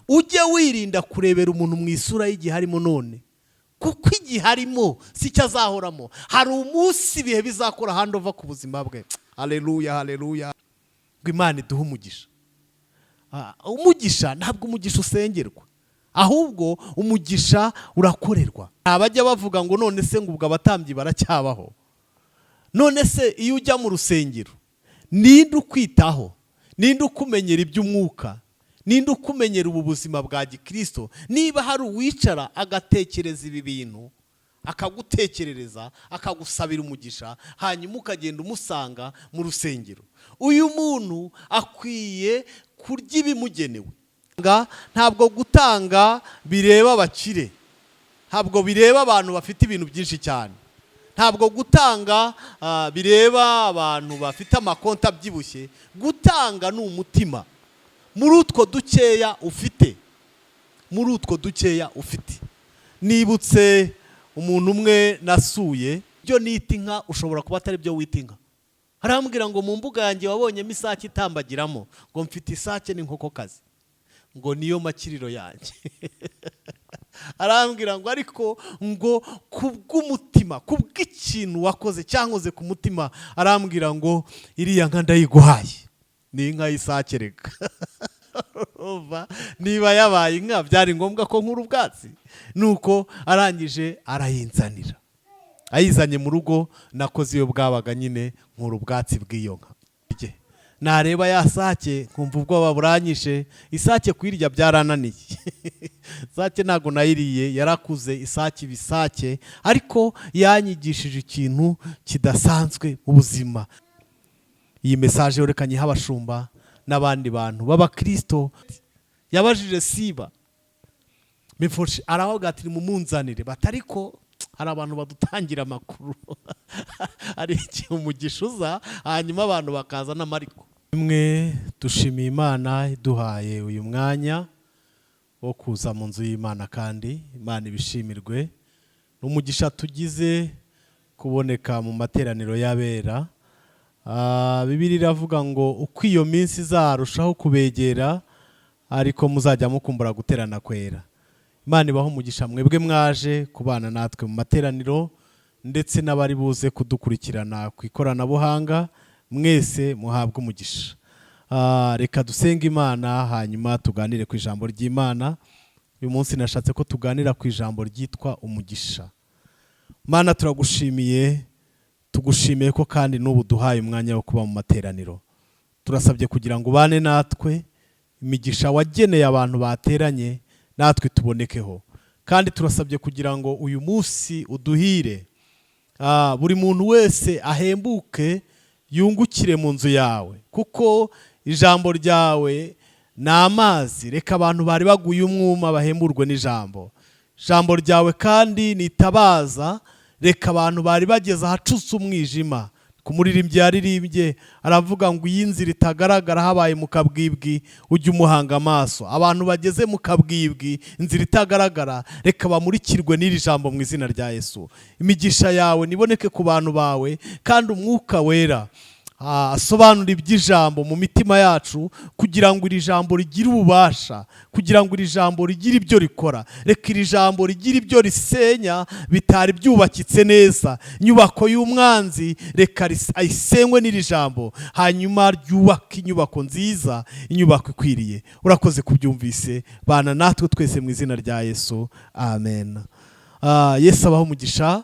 Ujye wirinda kurebera umuntu mu isura y'igihe arimo none, kuko igihe arimo si cyo azahoramo. Hari umunsi ibihe bizakora handover ku buzima bwe. Haleluya, haleluya! Ngo Imana iduhe umugisha. Umugisha, ntabwo umugisha usengerwa, ahubwo umugisha urakorerwa. Abajya bavuga ngo none se ngo ubwo abatambyi baracyabaho? None se iyo ujya mu rusengero, ninde ukwitaho? Ninde ukumenyera iby'umwuka? Ninde ukumenyera ubu buzima bwa gikristo? Niba hari uwicara agatekereza ibi bintu, akagutekerereza, akagusabira umugisha, hanyuma ukagenda umusanga mu rusengero, uyu muntu akwiye kurya ibimugenewe. Ntabwo gutanga bireba abakire, ntabwo bireba abantu bafite ibintu byinshi cyane, ntabwo gutanga bireba abantu bafite amakonti abyibushye. Gutanga ni umutima, muri utwo dukeya ufite, muri utwo dukeya ufite. Nibutse umuntu umwe nasuye, ibyo nita inka ushobora kuba atari byo wita inka. Arambwira ngo mu mbuga yanjye wabonyemo isake itambagiramo, ngo mfite isake n'inkokokazi, ngo niyo makiriro yanjye. Arambwira ngo ariko ngo kubw'umutima, kubw'ikintu wakoze cyankoze ku mutima, arambwira ngo iriya nka ndayiguhaye. Ni inka y'isake. Reka, urumva, niba yabaye inka byari ngombwa ko nkura ubwatsi? Nuko arangije arayinzanira. Ayizanye mu rugo, nakoze iyo bwabaga nyine, nkura ubwatsi bw'iyo nka. Nareba ya sake nkumva ubwoba buranyishe. Isake kuyirya byarananiye. Isake ntabwo nayiriye, yarakuze isake ibisake, ariko yanyigishije ikintu kidasanzwe mu buzima. Iyi message yerekanye abashumba n'abandi bantu b'abakirisito. Yabajije Siba Mefibosheti, aravuga ati: "Nimumunzanire." Bati: "Ariko hari abantu badutangira amakuru." Hari igihe umugisha uza, hanyuma abantu bakaza n'amariko. Rimwe dushimiye Imana iduhaye uyu mwanya wo kuza mu nzu y'Imana, kandi Imana ibishimirwe. Ni umugisha tugize kuboneka mu materaniro y'abera. Bibiliya iravuga ngo uko iyo minsi izarushaho kubegera, ariko muzajya mukumbura guterana kwera. Imana ibaho umugisha mwebwe mwaje kubana natwe mu materaniro, ndetse n'abari buze kudukurikirana ku ikoranabuhanga, mwese muhabwe umugisha. Reka dusenge Imana, hanyuma tuganire ku ijambo ry'Imana. Uyu munsi nashatse ko tuganira ku ijambo ryitwa umugisha. Mana, turagushimiye, tugushimiye ko kandi n'ubu duhaye umwanya wo kuba mu materaniro. Turasabye kugira ngo ubane natwe, imigisha wageneye abantu bateranye natwe tubonekeho. Kandi turasabye kugira ngo uyu munsi uduhire, buri muntu wese ahembuke, yungukire mu nzu yawe, kuko ijambo ryawe ni amazi. Reka abantu bari baguye umwuma bahemburwe n'ijambo. Ijambo ryawe kandi ni itabaza. Reka abantu bari bageze ahacutse umwijima, ku muririmbyi yaririmbye aravuga ngo iyi nzira itagaragara habaye mu kabwibwi, ujye umuhanga amaso. Abantu bageze mu kabwibwi, inzira itagaragara, reka bamurikirwe n'iri jambo mu izina rya Yesu. Imigisha yawe niboneke ku bantu bawe, kandi Umwuka Wera asobanura iby'ijambo mu mitima yacu, kugira ngo iri jambo rigire ububasha, kugira ngo iri jambo rigire ibyo rikora. Reka iri jambo rigire ibyo risenya bitari byubakitse neza. Inyubako y'umwanzi reka ayisenywe n'iri jambo, hanyuma ryubake inyubako nziza, inyubako ikwiriye. Urakoze kubyumvise. Bana natwe twese mu izina rya Yesu, amen. Yesu abaho umugisha.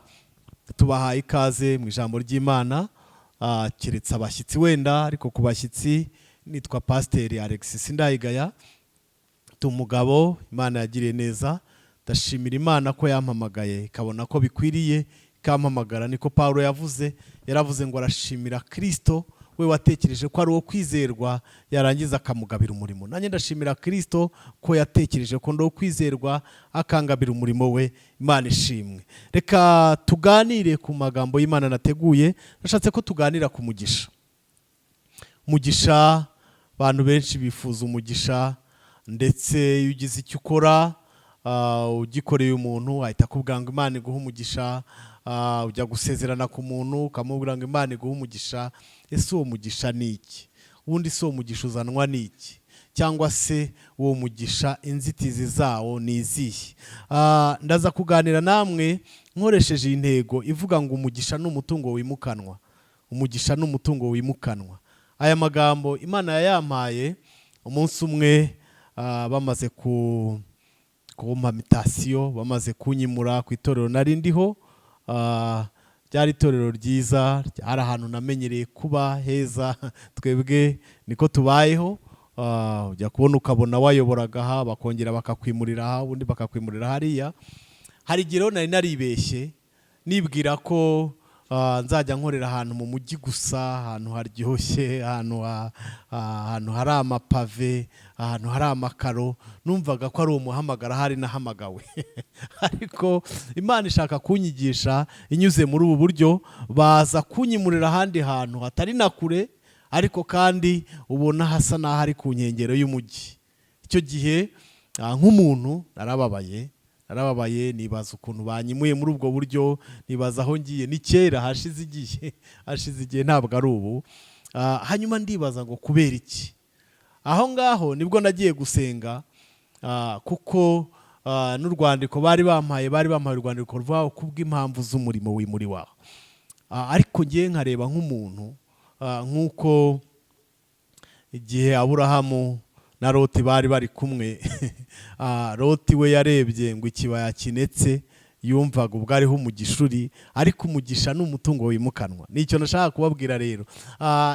Tubahaye ikaze mu ijambo ry'Imana. Keretse abashyitsi wenda, ariko ku bashyitsi, nitwa Pasiteri Alexis Sindayigaya, ndi umugabo Imana yagiriye neza. Ndashimira Imana ko yampamagaye, ikabona ko bikwiriye ikampamagara. Niko Paul yavuze, yaravuze ngo arashimira Kirisito we watekereje ko ari uwo kwizerwa, yarangiza akamugabira umurimo. Nanjye ndashimira Kirisito ko yatekereje ko ndi uwo kwizerwa, akangabira umurimo we. Imana ishimwe. Reka tuganire ku magambo y'Imana nateguye. Nashatse ko tuganira ku mugisha. Umugisha, abantu benshi bifuza umugisha, ndetse iyo ugize icyo ukora, ugikoreye umuntu, ahita akubwira ngo Imana iguhe umugisha. Ujya gusezerana ku muntu, ukamubwira ngo Imana iguhe umugisha. Ese uwo mugisha ni iki ubundi? Si uwo mugisha uzanwa n'iki? Cyangwa se uwo mugisha inzitizi zawo ni izihe? Ndaza kuganira namwe nkoresheje iyi ntego ivuga ngo umugisha ni umutungo wimukanwa. Umugisha ni umutungo wimukanwa. Aya magambo Imana yayampaye umunsi umwe, bamaze kumpa mutation, bamaze kunyimura ku itorero nari ndiho. Ryari itorero ryiza, ryari ahantu namenyereye kuba heza. Twebwe niko tubayeho. Ujya kubona ukabona wayoboraga aha, bakongera bakakwimurira aha, ubundi bakakwimurira hariya. Hari igihe rero nari naribeshye nibwira ko nzajya nkorera ahantu mu mujyi gusa, ahantu haryoshye, ahantu hari amapave, ahantu hari amakaro. Numvaga ko ari umuhamagara ahari nahamagawe, ariko Imana ishaka kunyigisha inyuze muri ubu buryo. Baza kunyimurira ahandi hantu hatari na kure, ariko kandi ubona hasa n'aho ari ku nkengero y'umujyi. Icyo gihe nk'umuntu narababaye, narababaye, nibaza ukuntu banyimuye muri ubwo buryo, nibaza aho ngiye. Ni kera, hashize igihe, hashize igihe, ntabwo ari ubu. Hanyuma ndibaza ngo kubera iki? Aho ngaho nibwo nagiye gusenga, kuko n'urwandiko bari bampaye, bari bampaye urwandiko ruvuga kubw'impamvu z'umurimo wimuri wawe. Ariko ngiye nkareba nk'umuntu, nk'uko igihe Aburahamu na Loti bari bari kumwe, Loti we yarebye ngo ikibaya kinetse, yumvaga ubwo ariho umugisha uri, ariko umugisha ni umutungo wimukanwa. Nicyo nashaka kubabwira rero.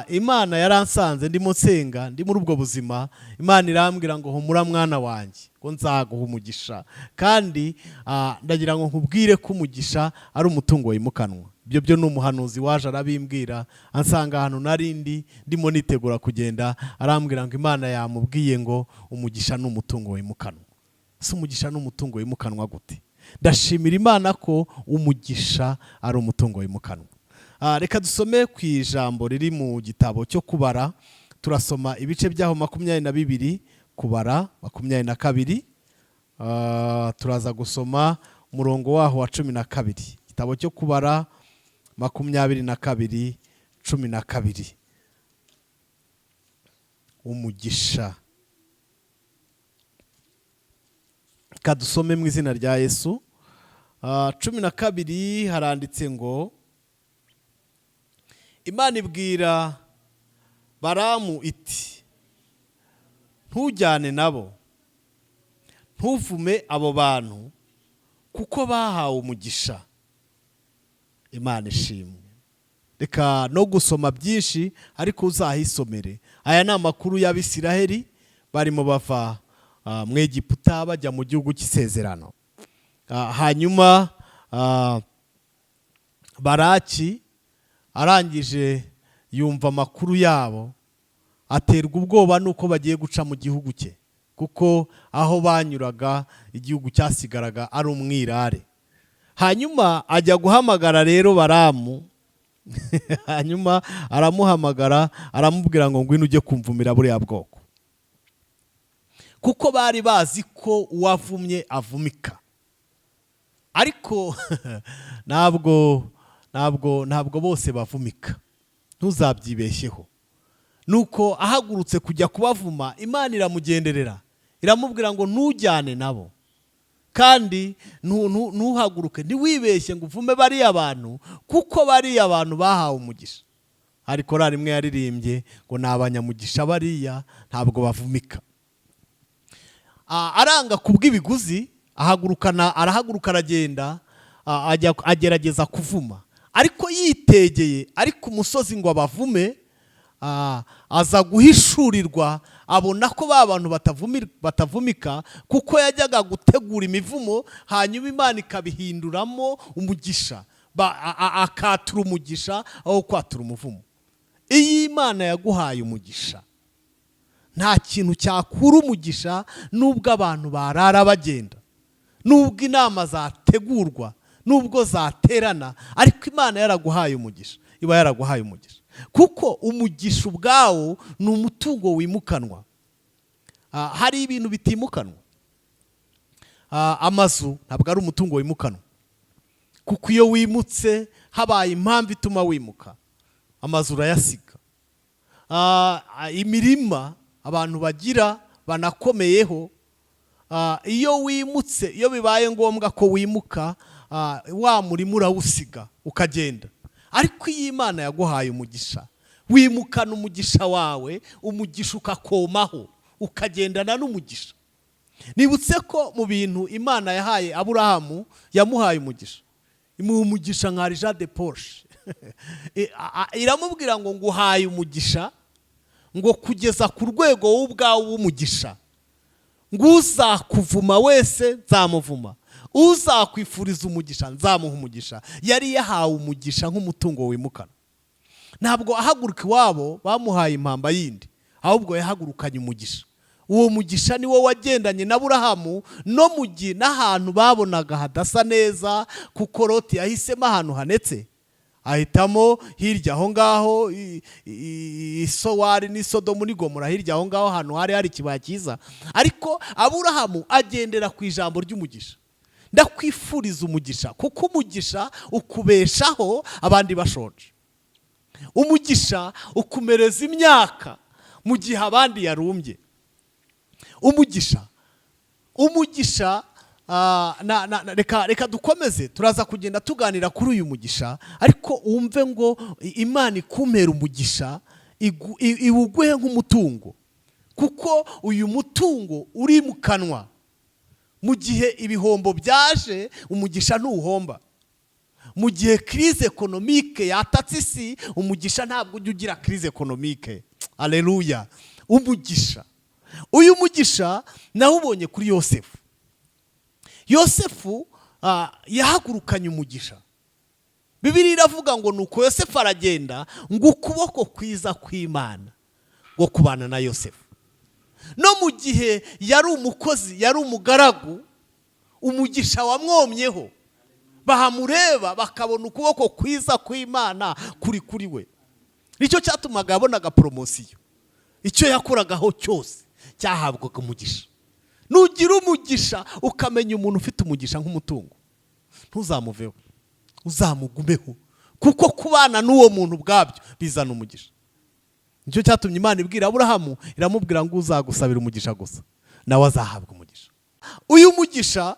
Imana yaransanze ndimo nsenga, ndi muri ubwo buzima. Imana irambwira ngo humura mwana wanjye, ngo nzaguha umugisha. Kandi ndagira ngo nkubwire ko umugisha ari umutungo wimukanwa. Ibyo byo ni umuhanuzi waje arabimbwira, ansanga ahantu narindi ndimo nitegura kugenda, arambwira ngo Imana yamubwiye ngo umugisha ni umutungo wimukanwa. Si umugisha ni umutungo wimukanwa gute? Ndashimira Imana ko umugisha ari umutungo wimukanwa. Reka dusome ku ijambo riri mu gitabo cyo Kubara. Turasoma ibice byaho 22, Kubara 22. Turaza gusoma umurongo waho wa 12. Igitabo cyo Kubara 22, 12. Umugisha. Reka dusome mu izina rya Yesu. 12 haranditse ngo Imana ibwira Baramu iti ntujyane nabo, ntuvume abo bantu, kuko bahawe umugisha. Imana ishimwe. Reka no gusoma byinshi, ariko uzahisomere. Aya ni amakuru y'Abisiraheli barimo bava mu Egiputa bajya mu gihugu cy'isezerano. Hanyuma Baraki arangije yumva amakuru yabo, aterwa ubwoba nuko bagiye guca mu gihugu cye, kuko aho banyuraga igihugu cyasigaraga ari umwirare. Hanyuma ajya guhamagara rero Baramu. Hanyuma aramuhamagara, aramubwira ngo ngwino ujye kumvumira buriya bwoko, kuko bari bazi ko uwavumye avumika. Ariko ntabwo bose bavumika, ntuzabyibeshyeho. Nuko ahagurutse kujya kubavuma, Imana iramugenderera, iramubwira ngo ntujyane nabo, kandi ntuhaguruke, ntiwibeshye ngo uvume bariya bantu, kuko bariya bantu bahawe umugisha. Hari korari imwe yaririmbye ngo ni abanyamugisha bariya, ntabwo bavumika. Aranga kubw'ibiguzi, ahagurukana, arahaguruka aragenda, ajya agerageza kuvuma, ariko yitegeye ari ku musozi ngo abavume, aza guhishurirwa, abona ko ba bantu batavumika, kuko yajyaga gutegura imivumo, hanyuma Imana ikabihinduramo umugisha. Akatura umugisha aho kwatura umuvumo. Iyo Imana yaguhaye umugisha, nta kintu cyakura umugisha, nubwo abantu barara bagenda, nubwo inama zategurwa, nubwo zaterana, ariko Imana yaraguhaye umugisha, iba yaraguhaye umugisha, kuko umugisha ubwawo ni umutungo wimukanwa. Hari ibintu bitimukanwa. Amazu ntabwo ari umutungo wimukanwa, kuko iyo wimutse habaye impamvu ituma wimuka, amazu urayasiga. Imirima abantu bagira banakomeyeho. Iyo wimutse, iyo bibaye ngombwa ko wimuka, wa murima urawusiga ukagenda. Ariko iyo Imana yaguhaye umugisha, wimukana umugisha wawe, umugisha ukakomaho, ukagendana n'umugisha. Nibutse ko mu bintu Imana yahaye Aburahamu, yamuhaye umugisha, imuha umugisha nka argent de poche. Iramubwira ngo: "Nguhaye umugisha," ngo kugeza ku rwego wowe ubwawe w'umugisha, ngo uzakuvuma wese nzamuvuma, uzakwifuriza umugisha nzamuha umugisha. Yari yahawe umugisha nk'umutungo wimukana. Ntabwo ahaguruka iwabo bamuhaye impamba yindi, ahubwo yahagurukanye umugisha. Uwo mugisha ni wo wagendanye na Burahamu no mu gihe n'ahantu babonaga hadasa neza, kuko Loti yahisemo ahantu hanetse, ahitamo hirya aho ngaho Isowari n'Isodomu n'Igomora, hirya aho ngaho ahantu hari hari ikibaya cyiza. Ariko Aburahamu agendera ku ijambo ry'umugisha. Ndakwifuriza umugisha, kuko umugisha ukubeshaho abandi bashonje, umugisha ukumereza imyaka mu gihe abandi yarumbye. Umugisha, reka dukomeze, turaza kugenda tuganira kuri uyu mugisha. Ariko wumve ngo Imana ikumpera umugisha, iwuguhe nk'umutungo, kuko uyu mutungo uri mu kanwa. Mu gihe ibihombo byaje, umugisha ntuwuhomba. Mu gihe crise économique yatatse isi, umugisha ntabwo ujya ugira crise économique. Aleluya! Umugisha, uyu mugisha nawubonye kuri Yosefu. Yosefu yahagurukanye umugisha. Bibiliya iravuga ngo: "Nuko Yosefu aragenda," ngo ukuboko kwiza kw'Imana ngo kubana na Yosefu. No mu gihe yari umukozi, yari umugaragu, umugisha wamwomyeho, bahamureba bakabona ukuboko kwiza kw'Imana kuri kuri we. Nicyo cyatumaga yabonaga promotion. Icyo yakoragaho cyose cyahabwaga umugisha. Nugira umugisha, ukamenya umuntu ufite umugisha nk'umutungo, ntuzamuveho, uzamugumeho, kuko kubana n'uwo muntu ubwabyo bizana umugisha. Nicyo cyatumye Imana ibwira Aburahamu, iramubwira ngo uzagusabira umugisha gusa nawe azahabwa umugisha. Uyu mugisha,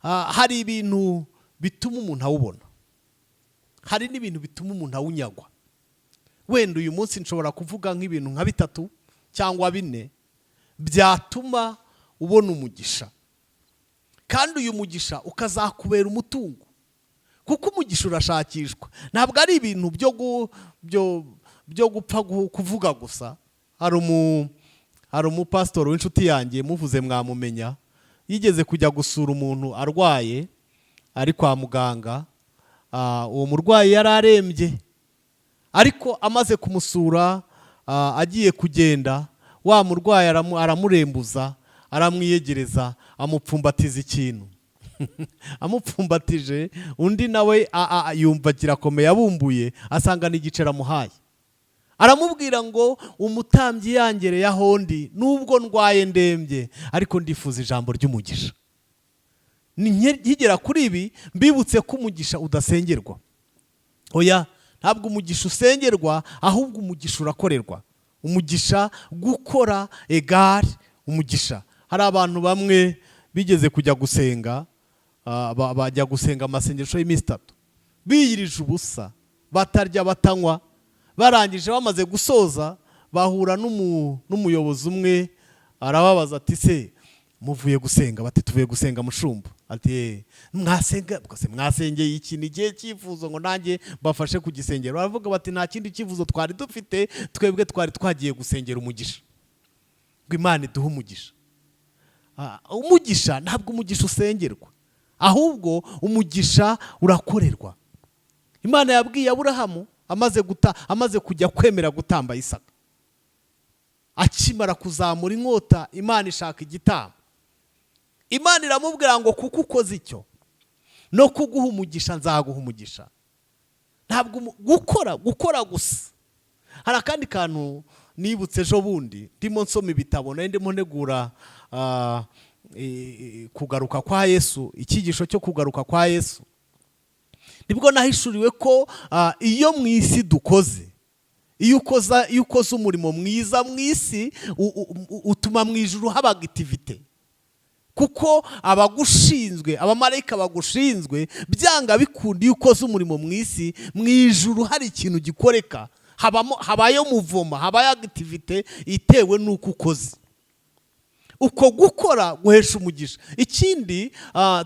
hari ibintu bituma umuntu awubona, hari n'ibintu bituma umuntu awunyagwa. Wenda uyu munsi nshobora kuvuga nk'ibintu nka bitatu cyangwa bine byatuma ubona umugisha, kandi uyu mugisha ukazakubera umutungo, kuko umugisha urashakishwa, ntabwo ari ibintu byo gupfa kuvuga gusa. Hari umupasitori w'inshuti yanjye, muvuze mwamumenya, yigeze kujya gusura umuntu arwaye ari kwa muganga. Uwo murwayi yari arembye, ariko amaze kumusura, agiye kugenda, wa murwayi aramurembuza, aramwiyegereza, amupfumbatiza ikintu. Amupfumbatije, undi nawe yumva kirakomeye, abumbuye asanga ni igiceri amuhaye. Aramubwira ngo: "Umutambyi yangereye aho ndi, nubwo ndwaye ndembye, ariko ndifuza ijambo ry'umugisha." Nkigera kuri ibi, mbibutse ko umugisha udasengerwa. Oya, ntabwo umugisha usengerwa, ahubwo umugisha urakorerwa. Umugisha, gukora égale umugisha. Hari abantu bamwe bigeze kujya gusenga, bajya gusenga amasengesho y'iminsi 3 biyirije ubusa, batarya, batanywa. Barangije, bamaze gusoza, bahura n'umuyobozi umwe, arababaza ati: "Se muvuye gusenga?" Bati: "Tuvuye gusenga, mushumba." Ati: "Mwasenga se mwasengeye iki? Ni igihe cyifuzo ngo nanjye mbafashe kugisengera?" Baravuga bati: "Nta kindi cyifuzo twari dufite, twebwe twari twagiye gusengera umugisha, ngo Imana iduhe umugisha." Umugisha, ntabwo umugisha usengerwa, ahubwo umugisha urakorerwa. Imana yabwiye Aburahamu amaze kujya kwemera gutamba Isaka, akimara kuzamura inkota, Imana ishaka igitambo. Imana iramubwira ngo: "Kuko ukoze icyo, no kuguha umugisha nzaguha umugisha." Ntabwo gukora gusa. Hari akandi kantu nibutse ejo bundi ndimo nsoma ibitabo, nari ndimo ntegura kugaruka kwa Yesu, icyigisho cyo kugaruka kwa Yesu. Nibwo nahishuriwe ko iyo mu isi dukoze Iyo ukoze umurimo mwiza mu isi, utuma mu ijuru haba activité, kuko abagushinzwe, abamarayika bagushinzwe, byanga bikunda, iyo ukoze umurimo mu isi, mu ijuru hari ikintu gikoreka, habamo, habayo mouvement, habayo activité itewe n'uko ukoze. Uko gukora guhesha umugisha. Ikindi,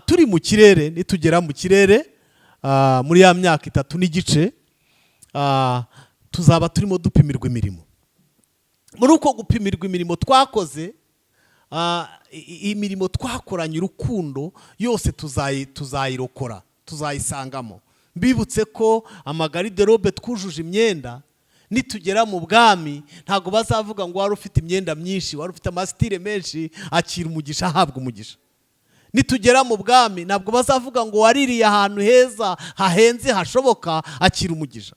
turi mu kirere, nitugera mu kirere, muri ya myaka 3 n'igice, tuzaba turimo dupimirwa imirimo. Muri uko gupimirwa imirimo twakoze, imirimo twakoranye urukundo yose tuzayirokora, tuzayisangamo. Mbibutse ko amagarde-robe twujuje imyenda, nitugera mu bwami ntabwo bazavuga ngo wari ufite imyenda myinshi, wari ufite amastyle menshi, akira umugisha, ahabwa umugisha. Nitugera mu bwami ntabwo bazavuga ngo waririye ahantu heza hahenze hashoboka, akira umugisha.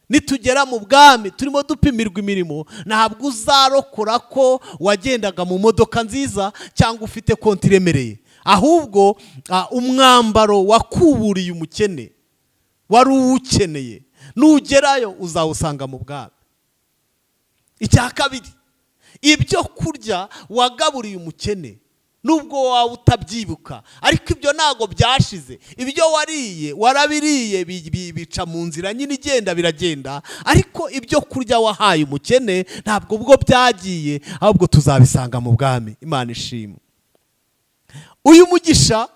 Nitugera mu bwami turimo dupimirwa imirimo, ntabwo uzarokora ko wagendaga mu modoka nziza cyangwa ufite konti iremereye, ahubwo umwambaro wakuburiye umukene wari uwukeneye, nugerayo uzawusanga mu bwami. Icya kabiri, ibyo kurya wagaburiye umukene, nubwo waba utabyibuka, ariko ibyo ntabwo byashize. Ibyo wariye warabiriye, bica mu nzira nyine igenda, biragenda, ariko ibyo kurya wahaye umukene ntabwo ubwo byagiye, ahubwo tuzabisanga mu bwami. Imana ishimwe. Uyu mugisha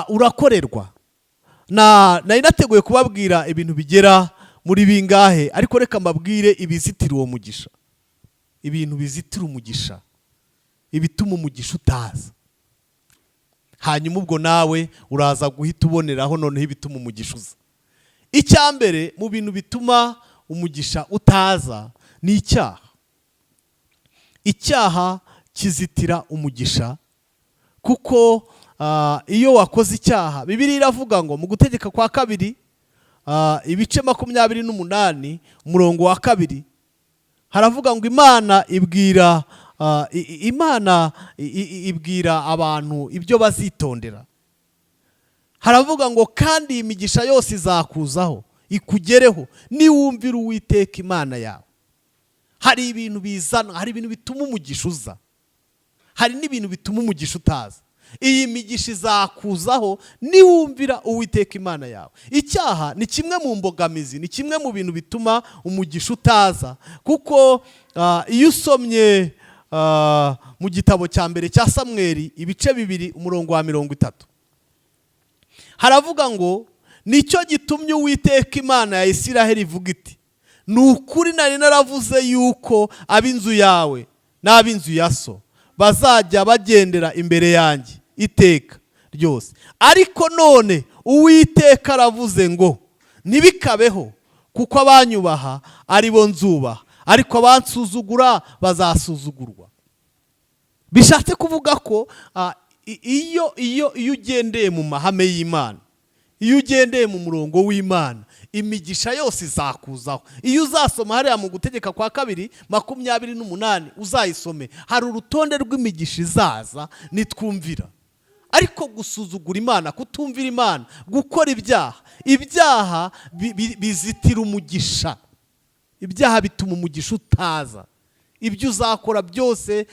urakorerwa. Na nari nateguye kubabwira ibintu bigera muri bingahe, ariko reka mbabwire ibizitira uwo mugisha, ibintu bizitira umugisha, ibituma umugisha utaza. Hanyuma ubwo nawe uraza guhita uboneraho noneho ibituma umugisha uza. Icya mbere mu bintu bituma umugisha utaza ni icyaha. Icyaha kizitira umugisha, kuko iyo wakoze icyaha, Bibiliya iravuga ngo mu Gutegeka kwa Kabiri, ibice 28, umurongo wa 2, haravuga ngo Imana ibwira abantu ibyo bazitondera. Haravuga ngo: "Kandi iyi migisha yose izakuzaho ikugereho niwumvira Uwiteka Imana yawe." Hari ibintu bizana, hari ibintu bituma umugisha uza, hari n'ibintu bituma umugisha utaza. Iyi migisha izakuzaho niwumvira Uwiteka Imana yawe. Icyaha ni kimwe mu mbogamizi, ni kimwe mu bintu bituma umugisha utaza, kuko iyo usomye mu gitabo cya mbere cya Samweri, ibice 2, umurongo wa 30, haravuga ngo: "Nicyo gitumye Uwiteka Imana ya Isiraheli ivuga iti: 'Ni ukuri nari naravuze yuko ab'inzu yawe n'ab'inzu ya so bazajya bagendera imbere yanjye iteka ryose. Ariko none Uwiteka aravuze ngo: Ntibikabeho, kuko abanyubaha ari bo nzubaha, ariko abansuzugura bazasuzugurwa.'" Bishatse kuvuga ko iyo ugendeye mu mahame y'Imana, iyo ugendeye mu murongo w'Imana, imigisha yose izakuzaho. Iyo uzasoma hariya mu Gutegeka kwa Kabiri 28, uzayisome, hari urutonde rw'imigisha izaza nitwumvira. Ariko gusuzugura Imana, kutumvira Imana, gukora ibyaha, ibyaha bizitira umugisha, ibyaha bituma umugisha utaza. Ibyo uzakora byose,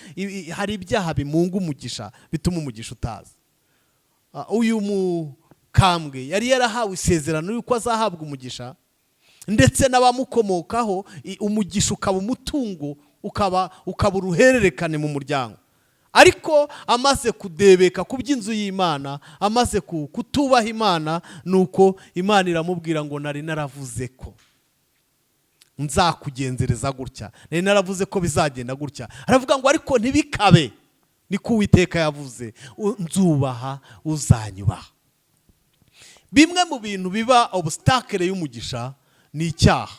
hari ibyaha bimunga umugisha, bituma umugisha utaza. Uyu mukambwe yari yarahawe isezerano y'uko azahabwa umugisha ndetse n'abamukomokaho, umugisha ukaba umutungo, ukaba uruhererekane mu muryango. Ariko amaze kudebeka ku by'inzu y'Imana, amaze kutubaha Imana, nuko Imana iramubwira ngo: "Nari naravuze ko nzakugenzereza gutya, nari naravuze ko bizagenda gutya." Aravuga ngo: "Ariko ntibikabe, niko Uwiteka yavuze, nzubaha uzanyubaha." Bimwe mu bintu biba obstacle y'umugisha ni icyaha.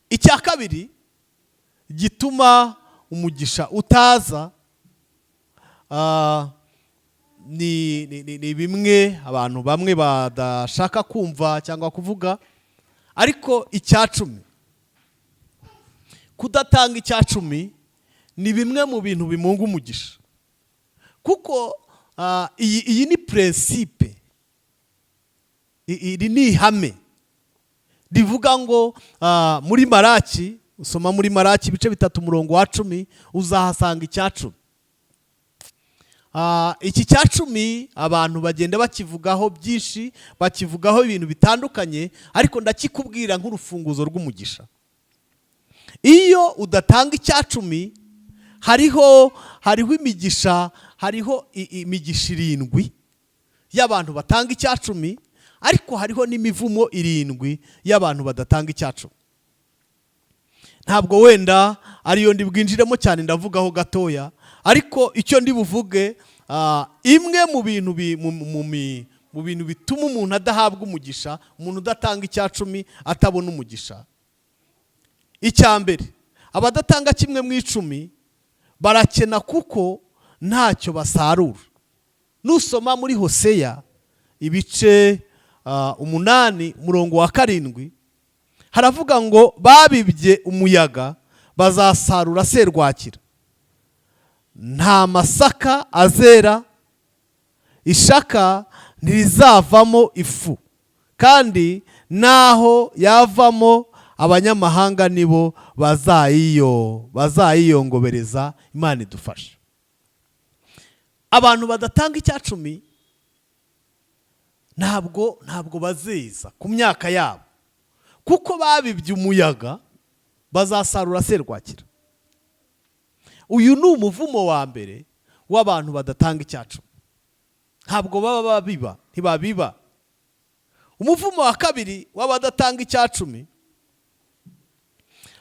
Icya kabiri gituma umugisha utaza ni bimwe abantu bamwe badashaka kumva cyangwa kuvuga, ariko icya cumi, kudatanga icya cumi ni bimwe mu bintu bimunga umugisha, kuko iyi ni principe, iri ni ihame. Rivuga ngo muri Maraki, usoma muri Maraki ibice 3 umurongo wa 10, uzahasanga icya 10. Iki cya 10 abantu bagenda bakivugaho byinshi, bakivugaho ibintu bitandukanye, ariko ndakikubwira nk'urufunguzo rw'umugisha. Iyo udatanga icya 10, hariho imigisha, hariho imigisha irindwi y'abantu batanga icya 10, ariko hariho n'imivumo irindwi y'abantu badatanga icya 10. Ntabwo wenda ariyo ndi bwinjiremo cyane, ndavugaho gatoya, ariko icyo ndi buvuge, imwe mu bintu mu bintu bituma umuntu adahabwa umugisha, umuntu udatanga icya 10 atabona umugisha. Icya mbere, abadatanga kimwe mu icumi barakena kuko ntacyo basarura. Nusoma muri Hoseya ibice 8 umurongo wa 7, haravuga ngo babibye umuyaga, bazasarura serwakira, nta masaka azera, ishaka ntirizavamo ifu, kandi naho yavamo abanyamahanga nibo bazayiyongobereza. Imana idufasha. Abantu badatanga icya 10 ntabwo bazeza ku myaka yabo, kuko babibye umuyaga, bazasarura serwakira. Uyu ni umuvumo wa mbere w'abantu badatanga icya 10, ntabwo baba babiba, ntibabiba. Umuvumo wa kabiri w'abadatanga icya 10,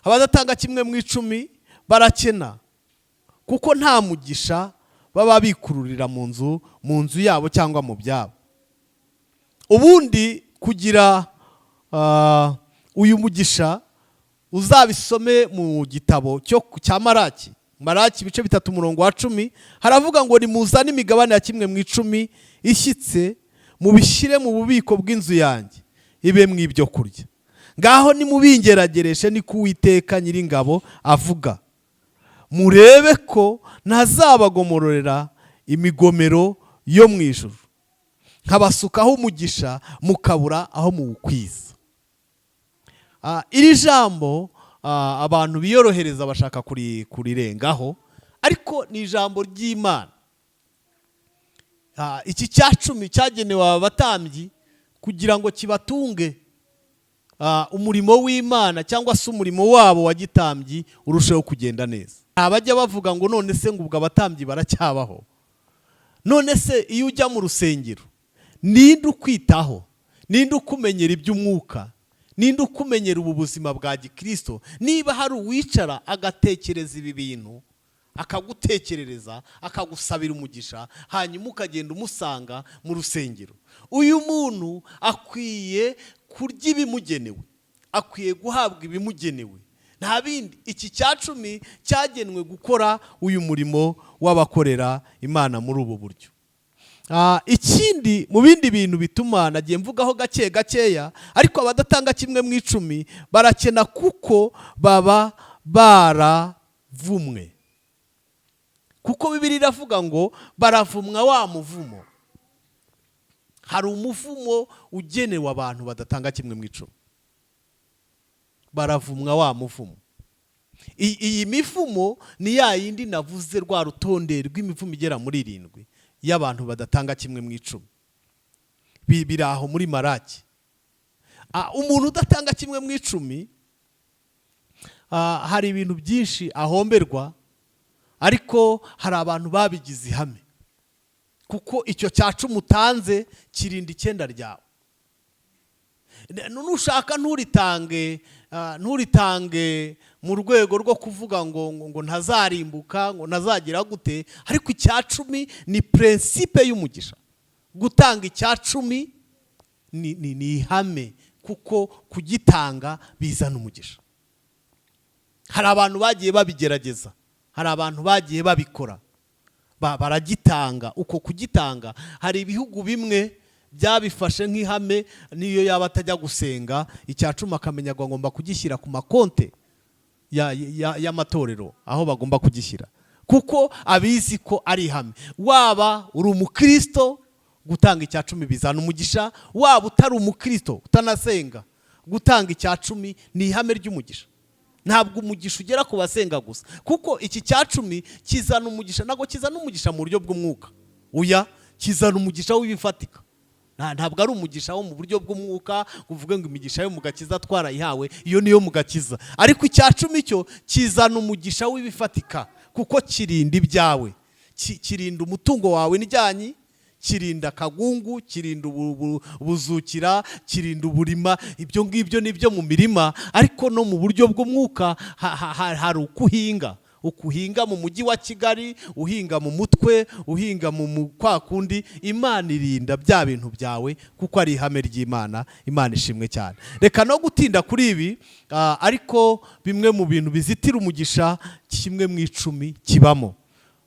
abadatanga kimwe mu icumi barakena kuko nta mugisha baba bikururira mu nzu yabo cyangwa mu byabo. Ubundi kugira uyu mugisha, uzabisome mu gitabo cya Maraki, Maraki ibice 3 umurongo wa 10, haravuga ngo nimuzane imigabane ya kimwe mu icumi ishyitse, mubishyire mu bubiko bw'inzu yanjye, ibe mu ibyo kurya. Ngaho nimubingeragereshe, ni ko Uwiteka Nyiringabo avuga, murebe ko ntazabagomororera imigomero yo mu ijuru, nkabasukaho umugisha mukabura aho muwukwiza. Iri jambo abantu biyorohereza bashaka kurirengaho, ariko ni ijambo ry'Imana. Iki cya 10 cyagenewe aba batambyi kugira ngo kibatunge, umurimo w'Imana cyangwa se umurimo wabo wa gitambyi urusheho kugenda neza. Abajya bavuga ngo none se ngo ubwo abatambyi baracyabaho? None se iyo ujya mu rusengero, ninde ukwitaho? Ninde ukumenyera iby'umwuka? Ninde ukumenyera ubu buzima bwa gikristo? Niba hari uwicara agatekereza ibi bintu, akagutekerereza, akagusabira umugisha, hanyuma ukagenda umusanga mu rusengero, uyu muntu akwiye kurya ibimugenewe, akwiye guhabwa ibimugenewe, nta bindi. Iki cya 10 cyagenwe gukora uyu murimo w'abakorera Imana muri ubu buryo. Ikindi mu bindi bintu bituma, nagiye mvugaho gake gakeya, ariko abadatanga kimwe mu icumi barakena kuko baba baravumwe, kuko Bibiliya iravuga ngo baravumwa wa muvumo. Hari umuvumo ugenewe abantu badatanga kimwe mu icumi, baravumwa wa muvumo. Iyi mivumo ni ya yindi navuze, rwa rutonde rw'imivumo igera muri irindwi y'abantu badatanga kimwe mu icumi. Biri aho muri Maraki. Umuntu udatanga kimwe mu icumi, hari ibintu byinshi ahomberwa, ariko hari abantu babigize ihame, kuko icyo cya 10 utanze kirinda icyenda ryawe. Nushaka nturitange, nturitange mu rwego rwo kuvuga ngo ntazarimbuka, ngo ntazagira gute, ariko icya 10 ni principe y'umugisha. Gutanga icya 10 ni ihame, kuko kugitanga bizana umugisha. Hari abantu bagiye babigerageza, hari abantu bagiye babikora, baragitanga. Uko kugitanga, hari ibihugu bimwe byabifashe nk'ihame, niyo yaba atajya gusenga, icya 10 akamenya ngo agomba kugishyira ku makonte y'amatorero aho bagomba kugishyira, kuko abizi ko ari ihame. Waba uri umukristo, gutanga icya 10 bizana umugisha. Waba utari umukristo, utanasenga, Gutanga icya cumi ni ihame ry'umugisha. Ntabwo umugisha ugera ku basenga gusa, kuko iki cya cumi kizana umugisha. Ntabwo kizana umugisha mu buryo bw'umwuka, oya, kizana umugisha w'ibifatika. Ntabwo ari umugisha wo mu buryo bw'umwuka, uvuge ngo imigisha yo mu gakiza twarayihawe, iyo niyo mu gakiza. Ariko icya cumi cyo kizana umugisha w'ibifatika, kuko kirinda ibyawe, kirinda umutungo wawe n'ijyanyi, kirinda akagungu, kirinda ubuzukira, kirinda uburima. Ibyo ngibyo ni ibyo mu mirima. Ariko no mu buryo bw'umwuka hari uko uhinga, ukuhinga mu mujyi wa Kigali, uhinga mu mutwe, uhinga mu kwa kundi. Imana irinda bya bintu byawe kuko ari ihame ry'Imana. Imana ishimwe cyane. Reka no gutinda kuri ibi, ariko bimwe mu bintu bizitira umugisha, kimwe mu icumi kibamo.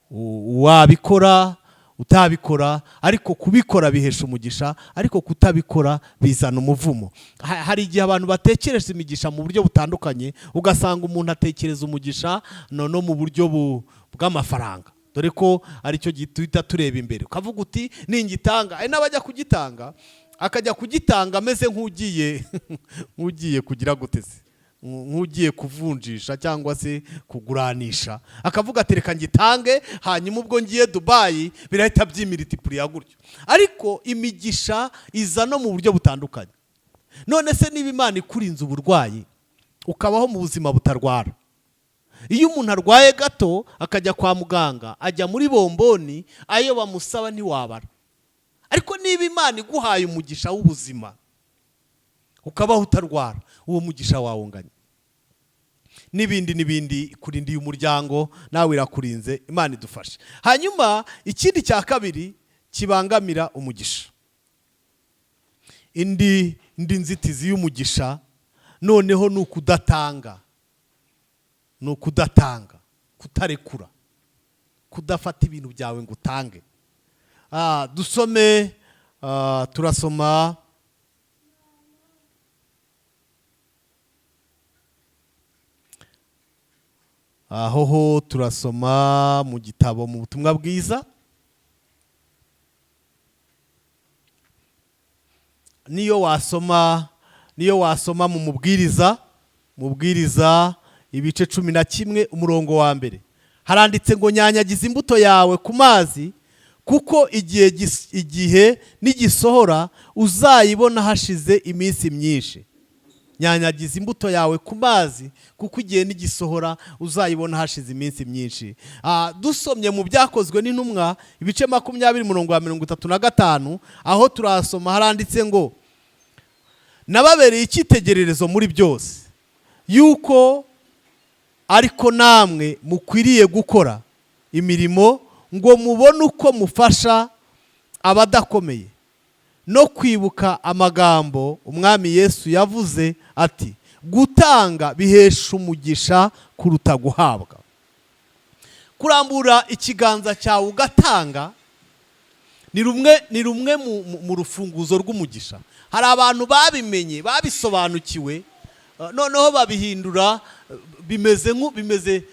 Wabikora, utabikora, ariko kubikora bihesha umugisha, ariko kutabikora bizana umuvumo. Hari igihe abantu batekereza imigisha mu buryo butandukanye, ugasanga umuntu atekereza umugisha no mu buryo bw'amafaranga, dore ko aricyo duhita tureba imbere, ukavuga uti ningitanga. Hari n'abajya kugitanga, akajya kugitanga ameze nk'ugiye kugira gute se, nk'ugiye kuvunjisha cyangwa se kuguranisha, akavuga ati reka ngitange, hanyuma ubwo ngiye Dubayi birahita by'imultiplier gutyo. Ariko imigisha iza no mu buryo butandukanye. None se niba Imana ikurinze uburwayi, ukabaho mu buzima butarwara, iyo umuntu arwaye gato akajya kwa muganga, ajya muri bomboni, ayo bamusaba ntiwabara. Ariko niba Imana iguhaye umugisha w'ubuzima, ukabaho utarwara, uwo mugisha wawunganya n'ibindi n'ibindi. Kurindiye umuryango, nawe irakurinze. Imana idufashe. Hanyuma ikindi cya kabiri kibangamira umugisha, indi nzitizi y'umugisha noneho ni ukudatanga, ni ukudatanga, kutarekura, kudafata ibintu byawe ngo utange. Dusome, turasoma aho ho turasoma mu gitabo, mu Butumwa Bwiza. Niyo wasoma mu Mubwiriza ibice 11 umurongo wa mbere, haranditse ngo: "Nyanyagiza imbuto yawe ku mazi, kuko igihe nigisohora uzayibona hashize iminsi myinshi." Nyanyagiza imbuto yawe ku mazi, kuko igihe nigisohora uzayibona hashize iminsi myinshi. Dusomye mu Byakozwe n'Intumwa ibice 20 umurongo wa 35, aho turasoma, haranditse ngo: "Nababereye icyitegererezo muri byose, yuko ariko namwe mukwiriye gukora imirimo, ngo mubone uko mufasha abadakomeye, no kwibuka amagambo Umwami Yesu yavuze ati: 'Gutanga bihesha umugisha kuruta guhabwa.'" Kurambura ikiganza cyawe ugatanga ni rumwe mu rufunguzo rw'umugisha. Hari abantu babimenye, babisobanukiwe, noneho babihindura bimeze nku bimeze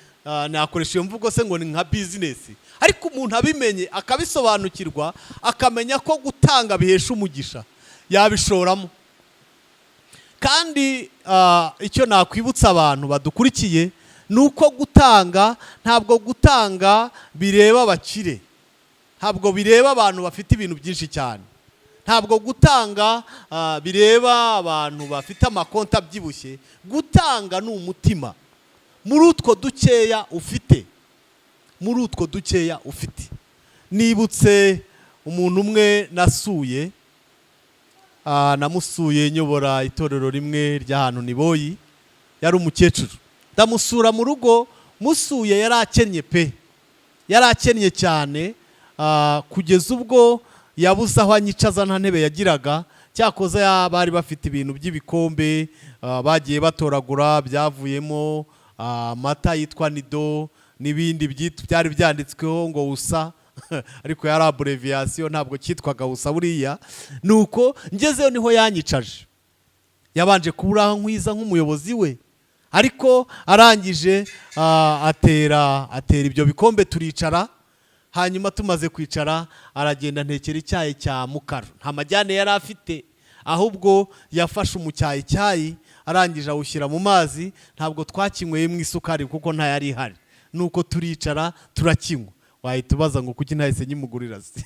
nakoresha iyo mvugo se ngo ni nka bizinesi. Ariko umuntu abimenye, akabisobanukirwa, akamenya ko gutanga bihesha umugisha, yabishoramo. Kandi icyo nakwibutsa abantu badukurikiye ni uko gutanga, ntabwo gutanga bireba abakire, ntabwo bireba abantu bafite ibintu byinshi cyane, ntabwo gutanga bireba abantu bafite amakonti abyibushye. Gutanga ni umutima, muri utwo dukeya ufite, muri utwo dukeya ufite. Nibutse umuntu umwe nasuye, namusuye nyobora itorero rimwe ry'ahantu Niboyi. Yari umukecuru, ndamusura mu rugo. Musuye yari akennye pe, yari akennye cyane, kugeza ubwo yabuze aho anyicaza, nta ntebe yagiraga. Cyakoze bari bafite ibintu by'ibikombe, bagiye batoragura, byavuyemo amata yitwa Nido n'ibindi byari byanditsweho ngo usa, ariko yari abbreviation, ntabwo cyitwaga usa buriya. Nuko ngezeyo niho yanyicaje. Yabanje kubura aho nkwiza nk'umuyobozi we, ariko arangije atera ibyo bikombe, turicara. Hanyuma tumaze kwicara, aragenda ntekera icyayi cya mukaru. Nta majyane yari afite. Ahubwo yafashe umucyayicyayi, arangije awushyira mu mazi. Ntabwo twakinyweyemo isukari kuko ntayari ihari. Nuko turicara turakinywa. Wahita ubaza ngo kuki ntahise nyimugurira se?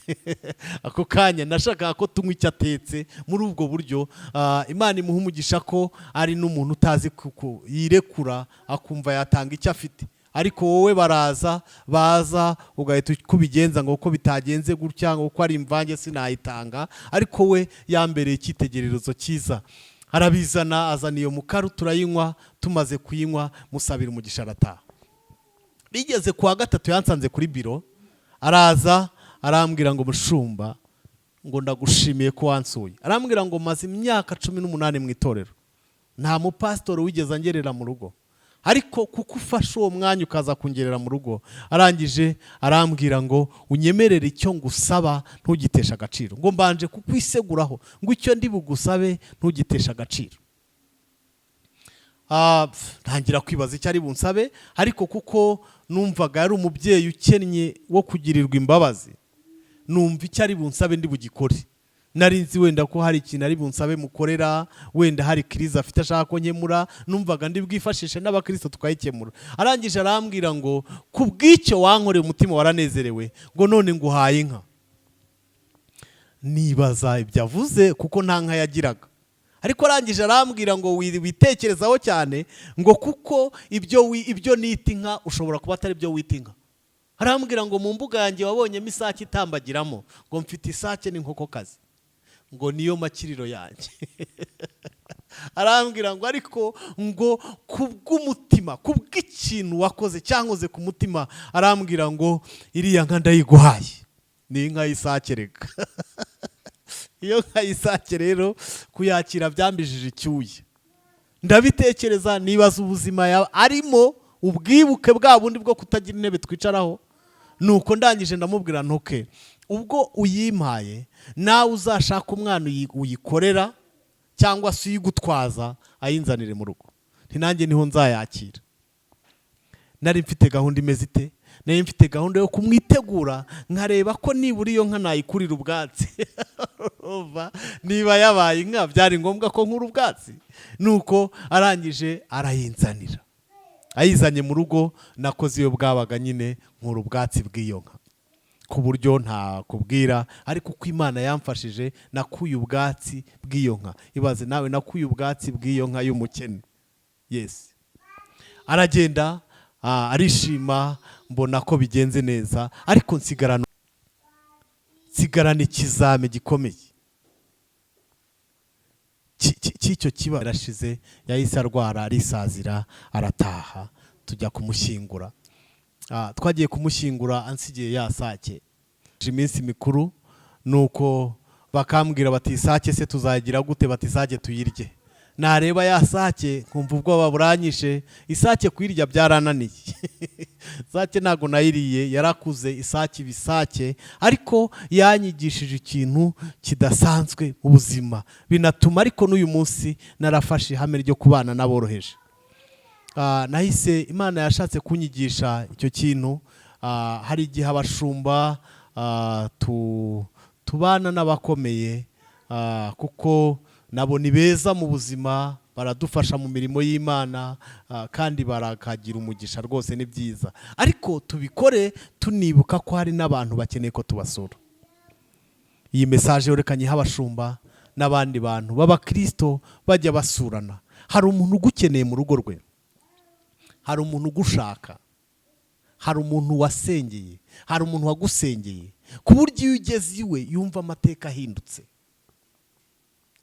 Ako kanya nashakaga ko tunywa icyo atetse muri ubwo buryo. Imana imuha umugisha ko ari n'umuntu utazi kuko yirekura, akumva yatanga icyo afite. Ariko wowe baraza baza ugahita kubigenza ngo uko bitagenze gutya, ngo uko ari imvange sinayitanga. Ariko we yambereye icyitegererezo cyiza. Arabizana, azana iyo mukaru, turayinywa. Tumaze kuyinywa, musabira umugisha, arataha. Bigeze kuwa gatatu, yansanze kuri biro, araza arambwira ngo: "Mushumba," ngo, "ndagushimiye ko wansuye." Arambwira ngo: "Maze imyaka 18 mu itorero, nta mupasitori wigeze angerera mu rugo, ariko kuko ufashe uwo mwanya ukaza kungerera mu rugo." Arangije arambwira ngo: "Unyemerere icyo ngusaba ntugiteshe agaciro," ngo: "Mbanje kukwiseguraho," ngo: "icyo ndi bugusabe ntugiteshe agaciro." Ntangira kwibaza icyo ari bunsabe, ariko kuko numvaga yari umubyeyi ukennye wo kugirirwa imbabazi, numva icyo ari bunsabe ndi bugikore. Nari nzi wenda ko hari ikintu ari bunsabe mukorera, wenda hari crise afite ashaka ko nkemura. Numvaga ndi bwifashishe n'abakristo tukayikemura. Arangije arambwira ngo: "Ku bw'icyo wankoreye, umutima waranezerewe," ngo: "none nguhaye inka." Nibaza ibyo avuze kuko nta nka yagiraga. Ariko arangije arambwira ngo: "Witekerezaho cyane," ngo: "kuko ibyo nita inka ushobora kuba atari byo wita inka." Arambwira ngo: "Mu mbuga yanjye wabonyemo isake itambagiramo," ngo: "mfite isake n'inkokokazi," ngo: "niyo makiriro yanjye." Arambwira ngo: "Ariko," ngo: "kubw'umutima, kubw'ikintu wakoze cyankoze ku mutima," arambwira ngo: "iriya nka ndayiguhaye." Ni inka y'isake. Reka, iyo nka y'isake rero kuyakira byambijije icyuya. Ndabitekereza, nibaza ubuzima arimo, ubwibuke bwa bundi bwo kutagira intebe twicaraho. Nuko ndangije ndamubwira: "Ntuke, ubwo uyimpaye, nawe uzashaka umwana uyikorera cyangwa se uyigutwaza, ayinzanire mu rugo, ntinanjye niho nzayakira." Nari mfite gahunda imeze ite? Nari mfite gahunda yo kumwitegura, nkareba ko nibura iyo nka nayikurira ubwatsi. Urumva, niba yabaye inka, byari ngombwa ko nkura ubwatsi. Nuko arangije arayinzanira. Ayizanye mu rugo, nakoze iyo bwabaga nyine, nkura ubwatsi bw'iyo nka ku buryo ntakubwira. Ariko uko Imana yamfashije, nakuye ubwatsi bw'iyo nka. Ibaze nawe, nakuye ubwatsi bw'iyo nka y'umukene. Yes, aragenda, arishima, mbona ko bigenze neza. Ariko nsigarana ikizame gikomeye cy'icyo kiba. Yarashize, yahise arwara, arisazira, arataha. Tujya kumushyingura. Twagiye kumushyingura ansigiye ya sake. Iminsi mikuru, nuko bakambwira bati: "Isake se tuzagira gute?" Bati: "Isake tuyirye." Nareba ya sake nkumva ubwoba buranyishe. Isake kuyirya byarananiye. Isake ntabwo nayiriye, yarakuze isake ibisake. Ariko yanyigishije ikintu kidasanzwe mu buzima, binatuma ariko n'uyu munsi narafashe ihame ryo kubana n'aboroheje. Nahise Imana yashatse kunyigisha icyo kintu. Hari igihe abashumba tubana n'abakomeye, kuko nabo ni beza mu buzima, baradufasha mu mirimo y'Imana, kandi barakagira umugisha rwose, ni byiza. Ariko tubikore tunibuka ko hari n'abantu bakeneye ko tubasura. Iyi message yerekanye abashumba n'abandi bantu b'abakristo bajya basurana. Hari umuntu ugukeneye mu rugo rwe, hari umuntu ugushaka, hari umuntu wasengeye, hari umuntu wagusengeye, ku buryo iyo ugeze iwe yumva amateka ahindutse.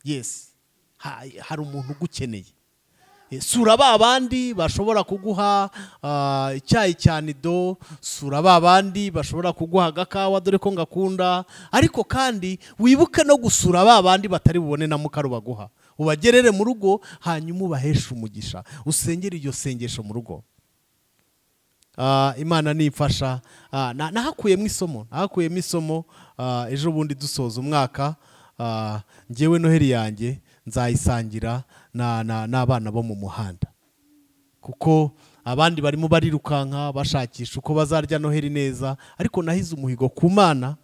Yes, hari umuntu ugukeneye. Sura ba bandi bashobora kuguha icyayi cya nido, sura ba bandi bashobora kuguha agakawa, dore ko ngakunda. Ariko kandi wibuke no gusura ba bandi batari bubone na mukaru baguha, ubagerere mu rugo, hanyuma ubaheshe umugisha, usengere iryo sengesho mu rugo. Imana nifasha. Nahakuyemo isomo, nahakuyemo isomo. Ejo bundi dusoza umwaka, njyewe Noheli yanjye nzayisangira n'abana bo mu muhanda, kuko abandi barimo barirukanka bashakisha uko bazarya Noheli neza. Ariko nahize umuhigo ku Mana,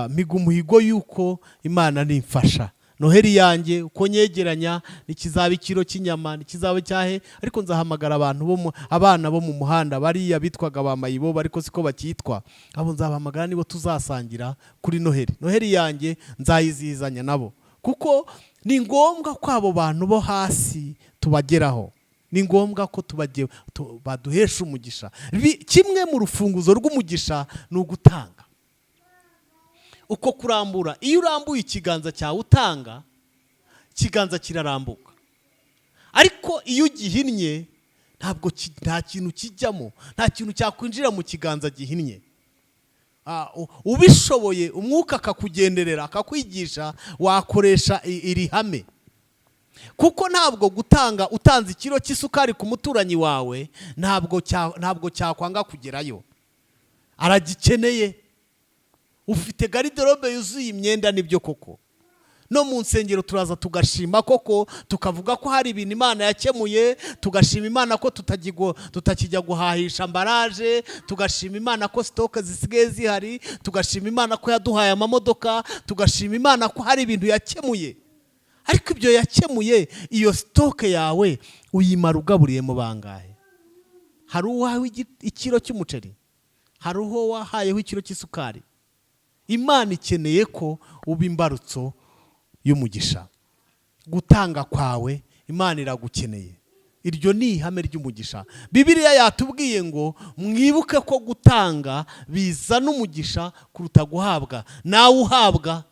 mpiga umuhigo yuko Imana nimfasha. Noheli yanjye uko nyegeranya, ntikizaba ikiro cy'inyama, ntikizaba icyahe, ariko nzahamagara abantu bo abana bo mu muhanda, bariya bitwaga ba mayibobo ariko siko bakitwa. Abo nzabahamagara, nibo tuzasangira kuri Noheli. Noheli yanjye nzayizihizanya nabo, kuko ni ngombwa ko abo bantu bo hasi tubageraho, ni ngombwa ko baduhesha umugisha. Kimwe mu rufunguzo rw'umugisha ni ugutanga. Uko kurambura, iyo urambuye ikiganza cyawe utanga, ikiganza kirarambuka, ariko iyo ugihinnye ntabwo nta kintu kijyamo, nta kintu cyakwinjira mu kiganza gihinnye. Ubishoboye, umwuka akakugenderera, akakwigisha, wakoresha iri hame, kuko ntabwo gutanga, utanze ikiro cy'isukari ku muturanyi wawe, ntabwo cyakwanga kugerayo, aragikeneye. Ufite garde-robe yuzuye imyenda, nibyo koko. No mu nsengero turaza tugashima koko, tukavuga ko hari ibintu Imana yakemuye, tugashima Imana ko tutakijya guhahisha emballage, tugashima Imana ko stock zisigaye zihari, tugashima Imana ko yaduhaye amamodoka, tugashima Imana ko hari ibintu yakemuye. Ariko ibyo yakemuye, iyo stock yawe uyimara ugaburiyemo bangahe? Hari uwahawe ikiro cy'umuceri? Hari uwo wahayeho ikiro cy'isukari? Imana ikeneye ko uba imbarutso y'umugisha. Gutanga kwawe, Imana iragukeneye. Iryo ni ihame ry'umugisha. Bibiliya yatubwiye ngo mwibuke ko gutanga bizana umugisha kuruta guhabwa. Nawe uhabwa,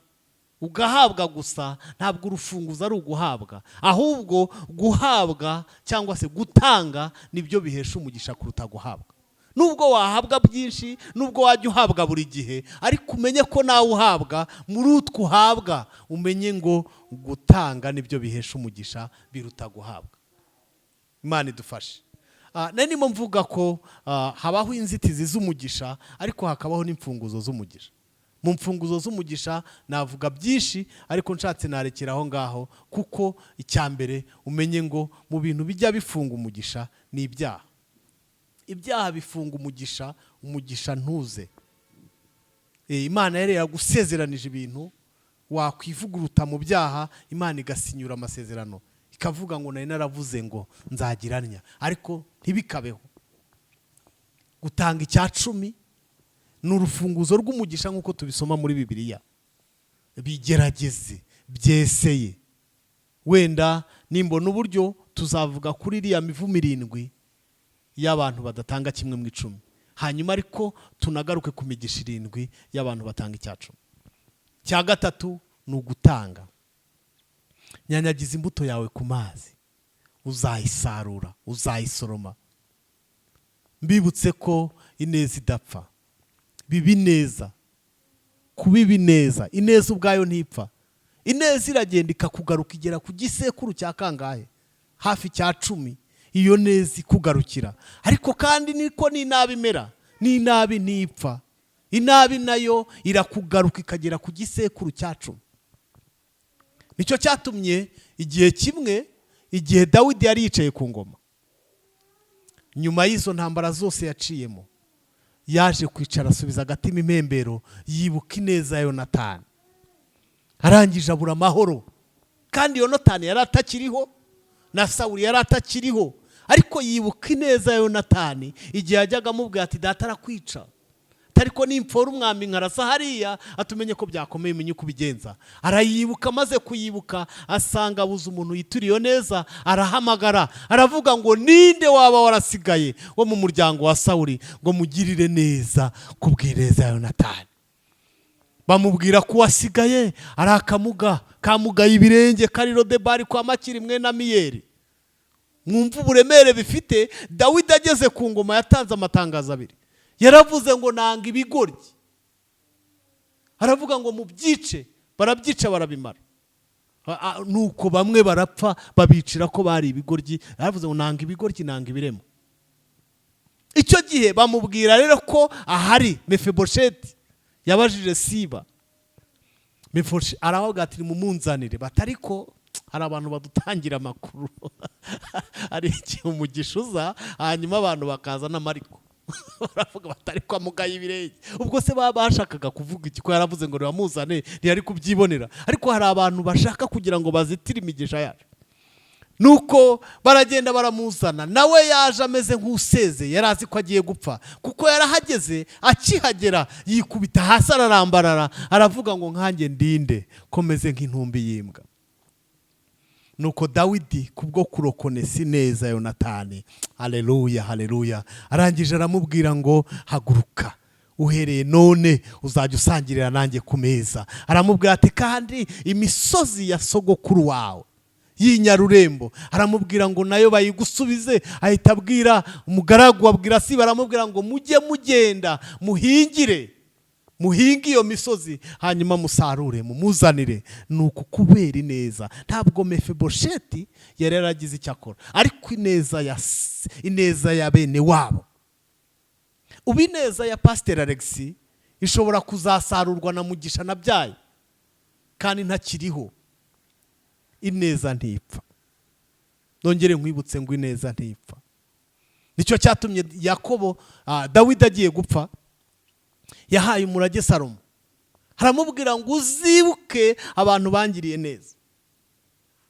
ugahabwa gusa, ntabwo urufunguzo ari uguhabwa, ahubwo guhabwa cyangwa se gutanga nibyo bihesha umugisha kuruta guhabwa. Nubwo wahabwa byinshi, nubwo wajya uhabwa buri gihe, ariko umenye ko nawe uhabwa, muri utwo uhabwa umenye ngo gutanga nibyo bihesha umugisha biruta guhabwa. Imana idufashe. Nari ndimo mvuga ko habaho inzitizi z'umugisha, ariko hakabaho n'imfunguzo z'umugisha. Mu mfunguzo z'umugisha navuga byinshi, ariko nshatse narekera aho ngaho, kuko icya mbere umenye ngo mu bintu bijya bifunga umugisha ni ibyaha. Ibyaha bifunga umugisha, umugisha ntuze. Imana yari yagusezeranije ibintu, wakwivuguruta mu byaha, Imana igasinyura amasezerano, ikavuga ngo nari naravuze ngo nzagiranya, ariko ntibikabeho. Gutanga icya cumi ni urufunguzo rw'umugisha nk'uko tubisoma muri Bibiliya. Bigerageze, byeseye. Wenda nimbona uburyo tuzavuga kuri iriya mivumo irindwi y'abantu badatanga kimwe mu icumi, hanyuma ariko tunagaruke ku migisha irindwi y'abantu batanga icya cumi. Cya gatatu ni ugutanga. Nyanyagiza imbuto yawe ku mazi, uzayisarura, uzayisoroma. Mbibutse ko ineza idapfa. Biba ineza, kubiba ineza, ineza ubwayo ntipfa. Ineza iragenda ikakugaruka, igera ku gisekuru cya kangahe, hafi cya 10, iyo neza ikugarukira. Ariko kandi niko n'inabi imera, n'inabi ntipfa, inabi nayo irakugaruka ikagera ku gisekuru cya 10. Nicyo cyatumye igihe kimwe, igihe Dawidi yari yicaye ku ngoma, nyuma y'izo ntambara zose yaciyemo, yaje kwicara, asubiza agatima impembero, yibuka ineza ya Yonatani, arangije abura amahoro. Kandi Yonatani yari atakiriho, na Sawuli yari atakiriho, ariko yibuka ineza ya Yonatani igihe yajyaga amubwira ati: "Data arakwica, ariko nimfora umwambi nkarasa hariya, atumenye ko byakomeye, umenye uko ubigenza." Arayibuka. Amaze kuyibuka, asanga abuze umuntu yituriye iyo neza, arahamagara, aravuga ngo: "Ninde waba warasigaye wo mu muryango wa Sawuli ngo mugirire neza ku bw'ineza ya Yonatani?" Bamubwira ko uwasigaye ari akamuga kamugaye ibirenge kari Lodebari kwa Makiri mwene Amiyeri. Mwumva uburemere bifite. Dawidi ageze ku ngoma yatanze amatangazo abiri. Yaravuze ngo: "Nanga ibigoryi." Aravuga ngo: "Mubyice." Barabyica, barabimara. Nuko bamwe barapfa, babicira ko bari ibigoryi. Yaravuze ngo: "Nanga ibigoryi, nanga ibirema." Icyo gihe bamubwira rero ko ahari Mefibosheti. Yabajije Siba, aravuga ati: "Nimumunzanire." Bati: "Ariko hari abantu badutangira amakuru." Hari igihe umugisha uza, hanyuma abantu bakaza n'amariko. Baravuga batari kwa mugaye ibirenge. Ubwo se baba bashakaga kuvuga iki? Ko yaravuze ngo nibamuzane, ntiyari kubyibonera? Ariko hari abantu bashaka kugira ngo bazitire imigisha yacu. Nuko baragenda baramuzana. Nawe yaje ameze nk'useze, yari azi ko agiye gupfa, kuko yarahageze, akihagera yikubita hasi ararambarara, aravuga ngo: "Nkanjye ndinde ko meze nk'intumbi y'imbwa?" Nuko Dawidi kubwo kurokonesa ineza Yonatani, haleluya, haleluya, arangije aramubwira ngo: "Haguruka, uhereye none uzajya usangirira nanjye ku meza." Aramubwira ati: "Kandi imisozi ya sogokuru wawe y'inyarurembo," aramubwira ngo, "nayo bayigusubize." Ahita abwira umugaragu, abwira si, baramubwira ngo: "Mujye mugenda muhingire, muhinge iyo misozi, hanyuma musarure mumuzanire." Ni ukukubera ineza. Ntabwo Mefibosheti yari yaragize icyo akora, ariko ineza ya bene wabo. Ubu ineza ya Pasiteri Alexi ishobora kuzasarurwa na Mugisha nabyaye kandi ntakiriho. Ineza ntipfa. Nongere nkwibutse ngo ineza ntipfa. Nicyo cyatumye Yakobo, Dawidi agiye gupfa, yahaye umurage Salomo, aramubwira ngo: "Uzibuke abantu bangiriye neza."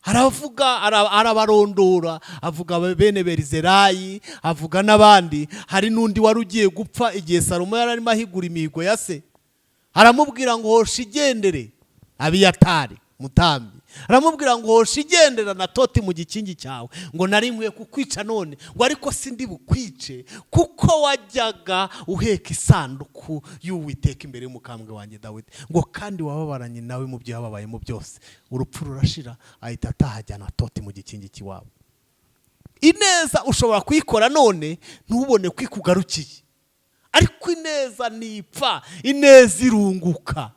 Aravuga, arabarondora, avuga bene Berizerayi, avuga n'abandi. Hari n'undi wari ugiye gupfa igihe Salomo yari arimo ahigura imihigo ya se, aramubwira ngo: "Hosha igendere." Abiyatari mutambyi aramubwira ngo: "Hosha igendera na toti mu gikingi cyawe," ngo "nari nkwiye kukwica none," ngo "ariko sindi bukwice, kuko wajyaga uheka isanduku y'Uwiteka imbere y'umukambwe wanjye Dawidi," ngo "kandi wababaranye nawe mu byo yababayemo byose." Urupfu rurashira, ahita atahajyana toti mu gikingi cy'iwabo. Ineza ushobora kuyikora none ntubone ko ikugarukiye, ariko ineza ntipfa, ineza irunguka.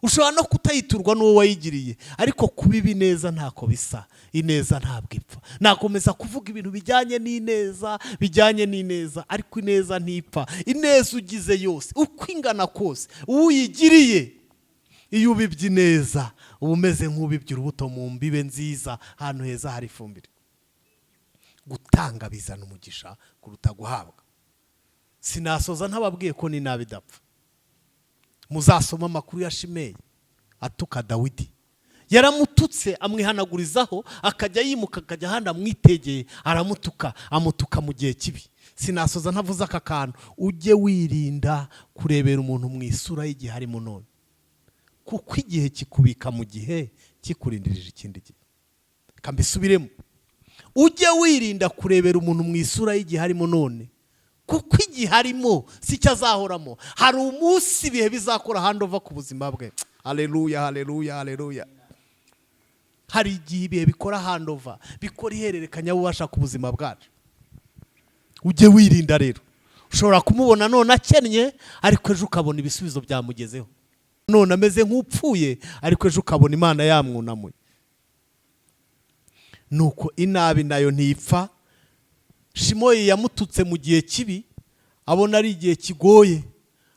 Ushobora no kutayiturwa n'uwo wayigiriye, ariko kubiba ineza ntako bisa. Ineza ntabwo ipfa. Nakomeza kuvuga ibintu bijyanye n'ineza, bijyanye n'ineza, ariko ineza ntipfa. Ineza ugize yose, uko ingana kose, uyigiriye, iyo ubibye ineza uba umeze nk'ubibye urubuto mu mbibe nziza, ahantu heza hari ifumbire. Gutanga bizana umugisha kuruta guhabwa. Sinasoza ntababwiye ko n'inabi idapfa. Muzasoma amakuru ya Shimeyi atuka Dawidi. Yaramututse, amwihanagurizaho, akajya yimuka akajya ahandi amwitegeye, aramutuka, amutuka mu gihe kibi. Sinasoza ntavuze aka kantu: ujye wirinda kurebera umuntu mu isura y'igihe arimo none, kuko igihe kikubika mu gihe kikurindirije ikindi gihe. Reka mbisubiremo: ujye wirinda kurebera umuntu mu isura y'igihe arimo none, kuko igihe arimo si cyo azahoramo. Hari umunsi ibihe bizakora ahandi uva ku buzima bwe. Haleluya, haleluya, haleluya. Hari igihe ibihe bikora handover, bikora ihererekanyabubasha ku buzima bwacu. Ujye wirinda rero. Ushobora kumubona none akennye, ariko ejo ukabona ibisubizo byamugezeho. None ameze nk'upfuye, ariko ejo ukabona Imana yamwunamuye. Nuko inabi nayo ntipfa. Shimoyi yamututse mu gihe kibi, abona ari igihe kigoye,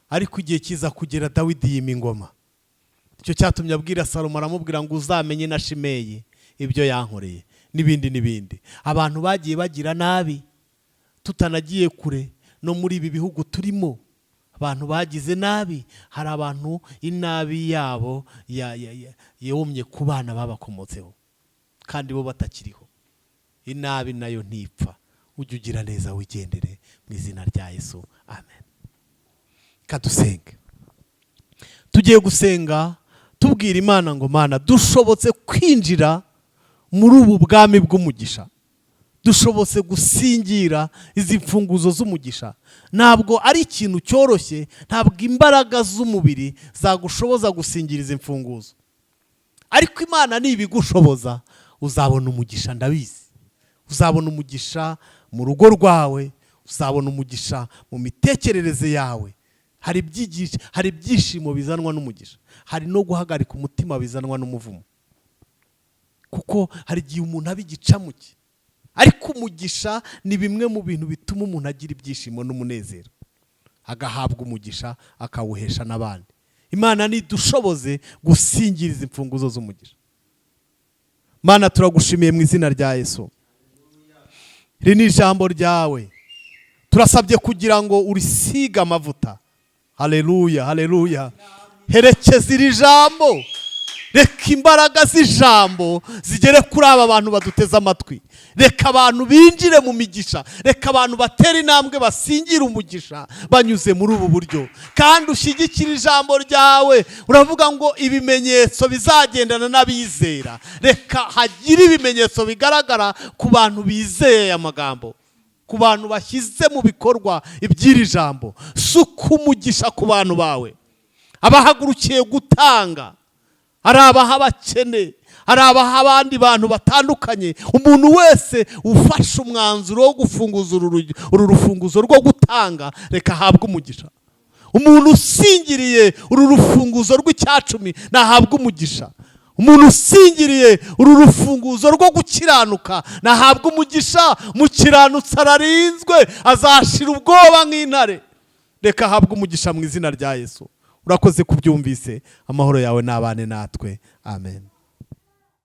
ariko igihe kiza kugera Dawidi yima ingoma. Icyo cyatumye abwira Salomo, aramubwira ngo: "Uzamenye na Shimeyi ibyo yankoreye," n'ibindi n'ibindi. Abantu bagiye bagira nabi, tutanagiye kure, no muri ibi bihugu turimo abantu bagize nabi. Hari abantu inabi yabo yomye ku bana babakomotseho kandi bo batakiriho. Inabi nayo ntipfa. Ujye ugira neza wigendere, mu izina rya Yesu, amen. Kadusenge. Tugiye gusenga tubwira Imana ngo: "Mana, dushobotse kwinjira muri ubu bwami bw'umugisha, dushobotse gusingira izi mfunguzo z'umugisha." Ntabwo ari ikintu cyoroshye, ntabwo imbaraga z'umubiri zagushoboza gusingira izi mfunguzo, ariko Imana nibigushoboza uzabona umugisha. Ndabizi, uzabona umugisha mu rugo rwawe, uzabona umugisha mu mitekerereze yawe. Hari ibyishimo bizanwa n'umugisha, hari no guhagarika umutima bizanwa n'umuvumo, kuko hari igihe umuntu aba igicamuke, ariko umugisha ni bimwe mu bintu bituma umuntu agira ibyishimo n'umunezero, agahabwa umugisha akawuhesha n'abandi. Imana nidushoboze gusingiriza imfunguzo z'umugisha. Mana, turagushimiye mu izina rya Yesu. Iri ni ijambo ryawe. Turasabye kugira ngo urisige amavuta. Haleluya, haleluya. Herekeza iri jambo, reka imbaraga z'ijambo zigere kuri aba bantu baduteze amatwi. Reka abantu binjire mu migisha, reka abantu batere intambwe basingire umugisha banyuze muri ubu buryo. Kandi ushyigikire ijambo ryawe. Uravuga ngo ibimenyetso bizagendana n'abizera. Reka hagire ibimenyetso bigaragara ku bantu bizeye aya magambo, ku bantu bashyize mu bikorwa iby'iri jambo. Suka umugisha ku bantu bawe, abahagurukiye gutanga, ari abaha abakene, ari abaha abandi bantu batandukanye. Umuntu wese ufashe umwanzuro wo gufunguza uru rufunguzo rwo gutanga, reka ahabwe umugisha. Umuntu usingiriye uru rufunguzo rw'icyacumi nahabwe umugisha. Umuntu usingiriye uru rufunguzo rwo gukiranuka nahabwe umugisha. Mukiranutsi ararinzwe, azashira ubwoba nk'intare. Reka ahabwe umugisha mu izina rya Yesu. Urakoze kubyumvise. Amahoro yawe n'abane natwe. Amen.